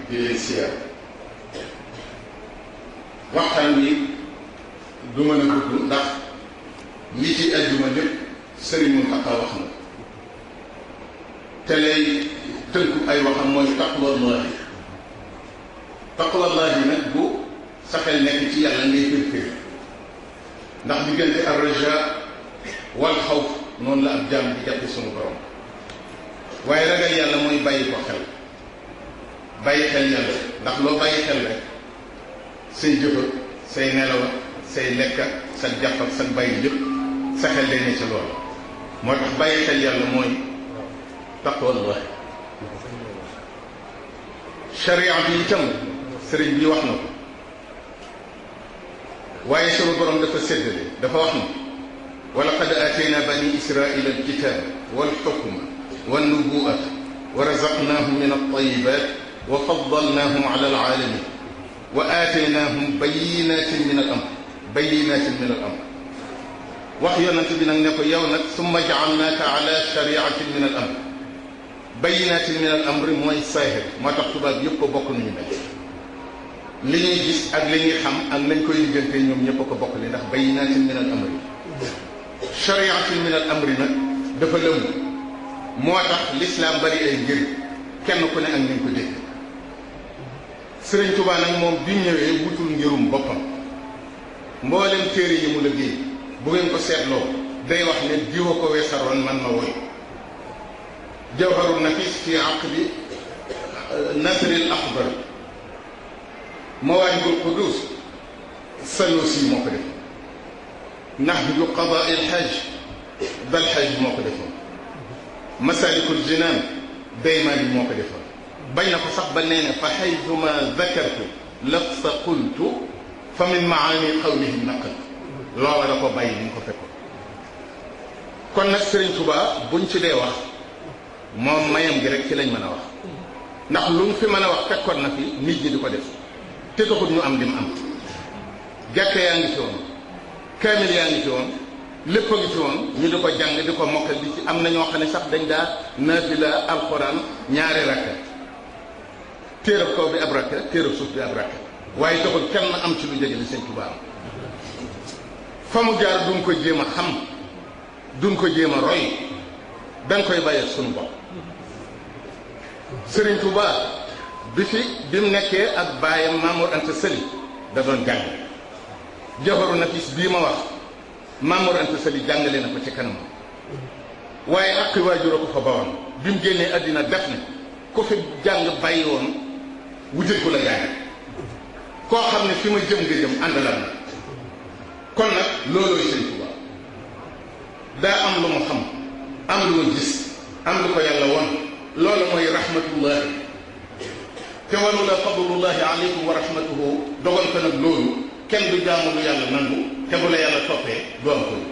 di leen siyaar waxtaan wi du mën a gudd ndax li ci àjjuma lépp sëriñ Mountakha wax na te lay tënku ay waxam mooy taqwallahi taqwallahi nag bu sa xel nekk ci yàlla ngay kër ndax diggante ar-raja wal xawf noonu la ab jaam di jàppe sunu borom waaye ragal yàlla mooy bàyyi ko xel bàyyi xel yàlla ndax loo bàyyi xel rek say jëfa say nelaw say lekk ak sa jàpp ak sa bàyyi lépp sa xel day ne ci loolu moo tax bàyyi xel yàlla mooy taqwallahi sharia bi itam sëriñ bi wax na ko waaye sama borom dafa séddale dafa wax na wa laqad aatayna bani israila alkitab walxukma wannubuwat wa razaqnahum min altayibat wa faddalnahum ala alalamin wa aataynahum bayinatin min al amr wax yonent bi nag ne ko yow nag summa jaalnaaka ala shariatin min al amr bayinatin min al amri mooy saahir moo tax tubaab yëpp ko bokk nañu mel li ñuy gis ak li ñuy xam ak lañ koy liggante ñoom ñëpp a ko bokk li ndax bayinatin min al amri shariatin min al amri nag dafa lëmu moo tax l'islam bari ay ngir kenn ku ne ak nañ ko dégg Sëriñ Tuubaa nag moom bi ñëwee wutul ngirum boppam mboolem téere yi mu liggéey bu ngeen ko seetloo day wax ne diwa ko weesaroon man ma woy jawharun nafis fi aqdi nasril axbar mawaahibul qudus Sanusi moo ko defoon nahju qadaa il hajj dal hajj moo ko defoon masalikul jinaan Daymaani moo ko defoon bañ na ko sax ba nee na fa haythuma zakartu lafsa qultu fa min maani qawlihi naqal loola da ko bàyyi ni mu ko fekkoon kon nag Sëriñ Tuubaa buñ ci dee wax moom mayam gi rek ci lañ mën a wax ndax lu mu fi mën a wax fekkoon na fi nit ñi di ko def te taxut ñu am lim am jàkka yaa ngi fi woon kaamil yaa ngi fi woon lépp a ngi fi woon ñu di ko jàng di ko mokkal di ci am na ñoo xam ne sax dañ daa naafila alxuraan ñaari rakka téerab kaw bi ab rakka téerab suuf bi ab rakka waaye taxul kenn am ci lu jege li Sëñ Tuubaa am fa mu jaar duñ ko jéem a xam duñ ko jéem a roy dañ koy bàyyi suñu bopp Sëriñ Tuubaa bi mu nekkee ak baayam Mamour Anta Sali da doon jàng Jawharu Nafis bii ma wax Mamour Anta Sali jàngale na ko ci kanam waaye ak waajur a ko fa bawoon bi mu génnee àddina def ne ku fi jàng bàyyi woon wutal ku la jàng koo xam ne fi ma jëm nga jëm àndalal na kon nag loolooy Sëñ Tuubaa daa am lu mu xam am lu mu gis am lu ko yàlla won loolu mooy rahmatullahi te wanu la fadlullahi aleykum wa rahmatuhu dogal ko nag loolu kenn du jaamu lu yàlla nangu te bu la yàlla toppee du am koy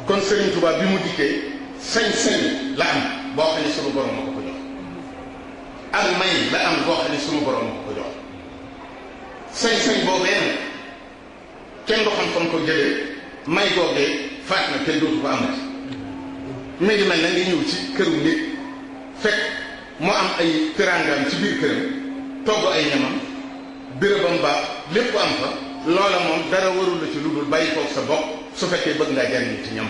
kon Sëriñ Tuubaa bi mu dikkee sañ-sañ la am boo xam ne sunu borom ma ko ko jox ak may la am boo xam ne sunu borom ma ko ko jox sañ-sañ boobee nag kenn du xam fan ko jëlee may googee faat na kenn dootu ko amati mi ngi mel na nga ñëw ci këru nit fekk mu am ay teraangaam ci biir këram togg ay ñamam bérébam baax lépp am fa loola moom dara warul la ci lu dul bàyyi koog sa bopp su fekkee bëgg ngaa jariñu ci ñam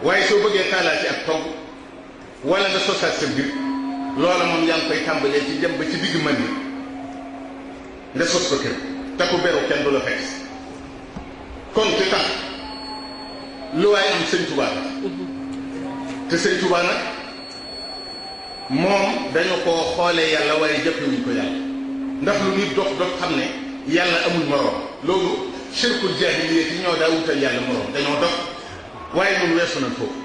waaye soo bëggee taalaa ci ak togg wala nga sosaat sa biir loola moom yaa ngi koy tàmbalee ci jëm ba ci digg mën ni nga sos ko kër te ku beru kenn du la fekk kon ci tax lu waaye am Sëñ Tuubaa la te Sëñ Tuubaa nag moom dañu koo xoolee yàlla waaye jëppewuñ ko yàlla ndax lu nit dox dox xam ne yàlla amul moroom loolu shirkul jaahiliya yi ñoo daa wutal yàlla moroom dañoo dox waaye mun weesu nañ foofu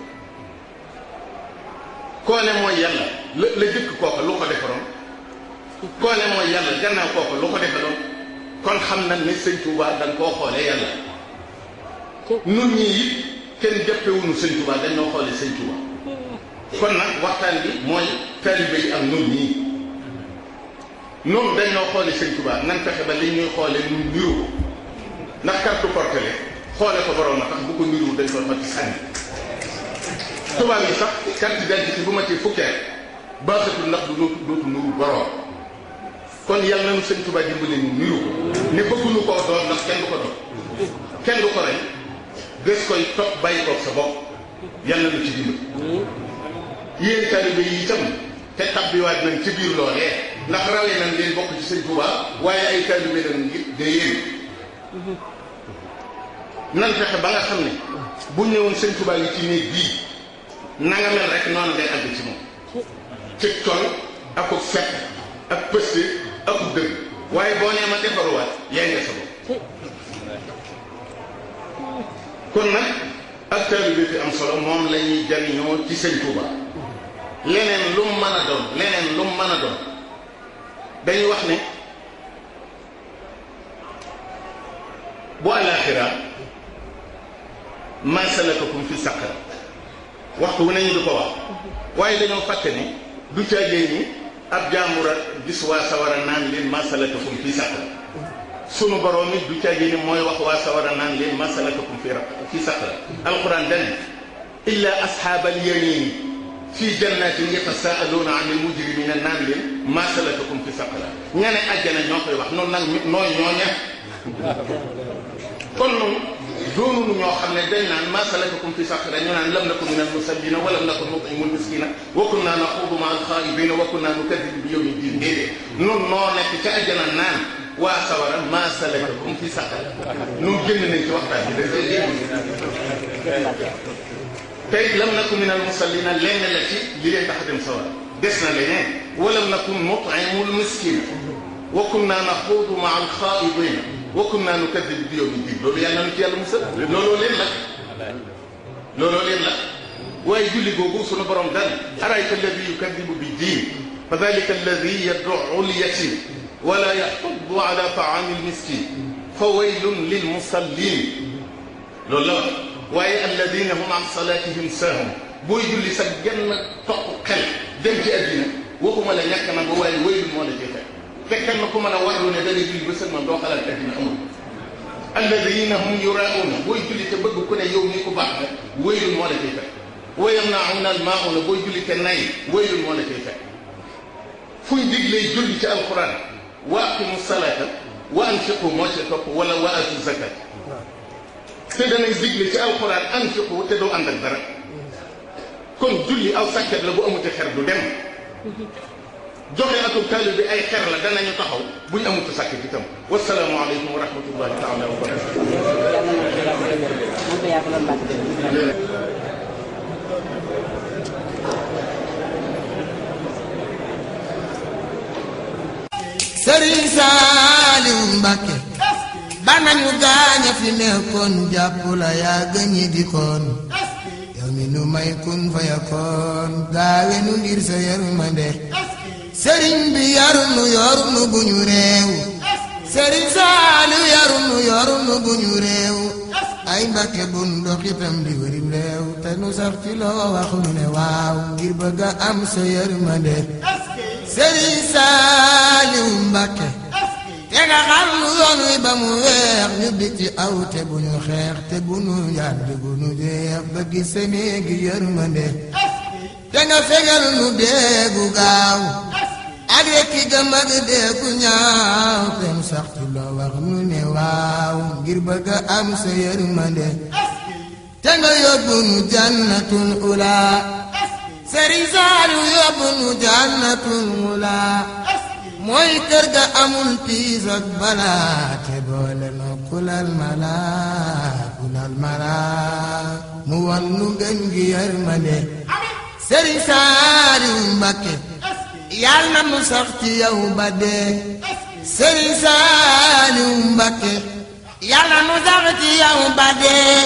koo ne mooy yàlla la jëkk kooka lu ko defaroon koo ne mooy yàlla gannaaw kooka lu ko defaloon kon xam nañ ne Sëñ Tuubaa dañ koo xoolee yàlla nun ñii it kenn jëppewuñu Sëñ Tuubaa dañoo xoolee Sëñ Tuubaa kon nag waxtaan bi mooy taalibe yi ak nun ñii noonu dañoo xoole Sëñ Tuubaa nan fexe ba li ñuy xoole nun niru ndax carte portele xoole ko borom na tax bu ko niru dañ ko mati sànni tubaab yi sax carte d'identité bu ma ci fukkeet baaxatul ndax dootu nuru borom kon yàlla nañu sëñ Tuubaa dimbali ñu niru ko ne bëgguñu koo doon ndax kenn du ko doon kenn du ko rey des koy topp bàyyi ko sa bopp yàlla na ci dimbali yéen taalibe yi itam te tabbiwaat nañ ci biir loolee ndax rawee nañ leen bokk ci sëñ Tuubaa waaye ay taalibe lañ ngir de yéen nan fexe ba nga xam ne bu ñëwoon sëñ Tuubaa yi ci néeg bii na nga mel rek noonu ngay àgg ci moom ci tool ak fekk ak pëste ak dëgg waaye boo nee ma defaruwaat yaay nga sa bopp kon nag ak taalibe fi am solo moom la ñuy jariñoo ci sëñ Tuubaa leneen lu mu mën a doon leneen lu mu mën a doon dañuy wax ne bu àllaaxira maa salakakum fi saqar waxtu wu nañu du ko wax waaye dañoo fàtte ne du caagee ni ab jaamura gis waa sawara naan leen maa salakakum fi saqar sunu borom it du caagee ni mooy wax waa sawara naan leen maa salakakum fi saqar alquran dane illa ashaabal yamin fii jannatin yatasaaluuna an il mujrimina naan leen maa salakakum fi saqar ña ne àjjana ñoo koy wax noonu nag nooy ñooña kon noonu doonunu ñoo xam ne dañ naan maa salakakum fi saqar ñu naan lam naku min al musallina wa lam naku nut'imul miskina wa kunna naxuudu ma al xaa'ibina wa kunna nukadibu bi yawmi diin déedéet nun noo nekk ca àjjana naan waa sawara maa salakakum fi saqar nun génn nañ ci waxtaan bi dafay génn tey lam naku min al musallina lenn la ci li leen tax a dem sawara des na leneen wa lam naku nut'imul miskina wa kunna naxuudu ma al xaa'ibina wa kunna nukadibu bi yawmi diin loolu yàlla na ci yàlla musal looloo leen la waaye julli googu sunu borom dal arayta alladi yukadibu bi diin fa dalika alladi yad'u al yatim wala yaxuddu ala taami al miskin fa waylun lil musallin loolu la wax waaye alladina hum an salatihim saahun booy julli sa genn toq xel dem ci addina waxuma la ñàkk na ba waaye waylun moo la cay fekk fekkal na ku mën a warlu ne da ngay julli ba sëlmal doo xalaat addina amul alladina hum yuraa'uuna booy julli te bëgg ku ne yow ni ku baax la waylun moo la cay fekk wa yamna'uuna al-maa'uuna booy julli te nay waylun moo la cay fekk fuñ diglee julli ci alquran wa aqimu salaata wa anfiqu moo ci topp wala wa aatu zakat te danañ digle ci alquran anfiqu te doo ànd ak dara kon julli aw sàkket la bu amuti xer du dem joxe atum taalibe bi ay xer la danañu taxaw buñ amutu sàkket itam wasalaamu aleykum wa rahmatullahi taala wa barakatu Sëriñ Saaliw Mbàkke ba nañu gaaña fi nekkoon jàpp la yaa gëñi di koon yow mi nu may kun fa yakoon gaawe nu ngir sa yërmande sëriñ bi yarunu yorunu bu ñu réew sëriñ Saaliw yarunu yorunu bu ñu réew ay Mbàkke bun doxitam di wërim réew te nu sax ci loo wax nu ne waaw ngir bëgg a am sa yërmande sëriñ Saaliw Mbàkke te nga xam lu yoon wi ba mu weex ñu di ci aw te bu ñu xeex te bu ñu yàgg bu ñu jeex ba gis sa néegi yërmande te nga fegal nu deegu gaaw ak rekki gëm ak deeku ñaaw te mu sax ci loo wax nu ne waaw ngir bëgg a am sa yërmande te nga yóbbu nu jannatul ula Sëriñ Saaliw yóbbu nu jannatul ula mooy kër ga amul tiis ak balaa te boole no kulal malaa mu wan nu gën gi yërmande Sëriñ Saaliw Mbàkke yàlla na mu sax ci yow ba dee Sëriñ Saaliw Mbàkke yàlla na mu sax ci yow ba dee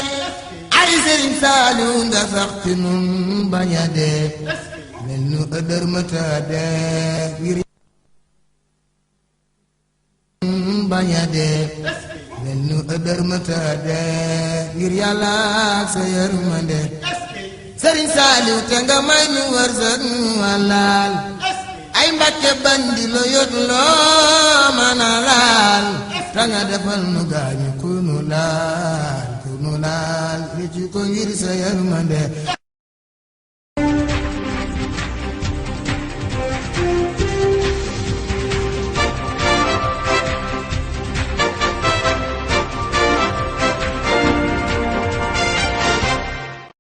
ay Sëriñ Saaliw nga sax ci nun bañ a dee mel nu ëdër mëta dee ngir bañ a dee mel nu ëdër mëta dee ngir yàlla ak sa yërmande Sëriñ Saaliw te nga may nu wërsëg walaal ay Mbàkke bandi lo yot loo mën a laal te nga defal nu gaañu ku nu laal li ci ko ngir sa yërmande